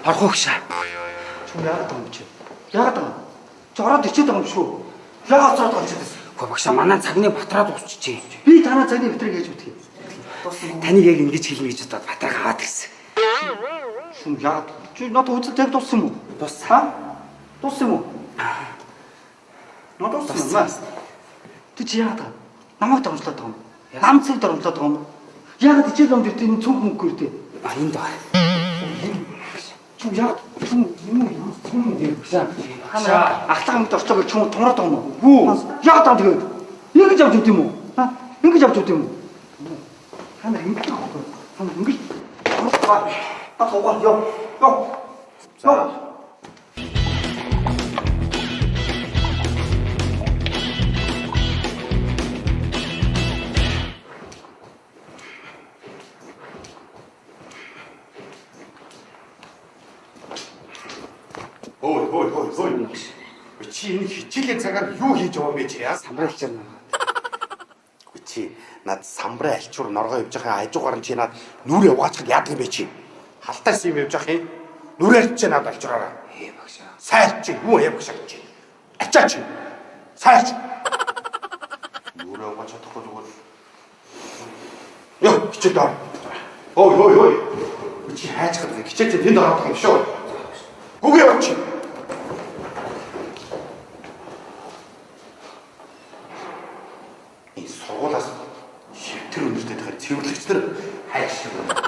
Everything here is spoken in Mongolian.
Орох уу гшаа. Чүм яагаад байгаа юм чи? Яагаад байгаа юм? Чи ороод ичээд байгаа юм шүү. Яагаад цаад байгаа юм чи? Үгүй багшаа манай цагны батраа дуусчихжээ. Би танаа цагны бэтрийг хийж мэдхий. Дууссан. Таныг яг ингэж хэлнэ гэж бодоод батраг аваад ирсэн. Чүм яагаад? Чи надад үзэл яг дууссан юм уу? Дууссан. Ха? Дууссан юм уу? Надад дууссан юм аа. Тэг чи яагаад байгаа? Намайг дормжлоод байгаа юм. Нам цаг дормжлоод байгаа юм. Яагаад хичээл номд ирдээ энэ цүнх мөнгө ирдээ? А энд байна. Чүм яагаад чүм юм уу? Цүн дээр багшаа. Ханаа ахлах амьд орчлоо гэж чүм тунраад байгаа юм уу? Яагаад байгаа юм тэгээд? Ингэж авч үт юм уу? Ха? Ингэж авч үт юм уу? Ханаа ингэж авах. Ханаа ингэж. Ба хоо ёо. Ёо. За. Ой, ой, ой, ой. Чи энэ хичээлийн цагаар юу хийж байгаа юм бэ чи яа? Самбар хичээл наа. Үгүй чи над самбраа альчуур норгоо явж байгаа хажуугаар нь чи над нүрээ угаацхад яадаг юм бэ чи? Халтаас юм явж байгаа юм. Нүрээ чи над альчуураараа. Ээ багшаа. Сайр чи юу яа багшаа чи. Ачаа чи. Сайр чи. Нүрээ угаач чадахгүй зүгээр. Йоо хичээлд ор. Ой ой ой. Чи хайж гадаг хичээл чи тэнд ороод байгаа юм шүү. Гүгэ явж чи. Энэ сургуулаас шивтэр өндөртэй тэгэхээр цэвэрлэгч нар хайж шиг байна.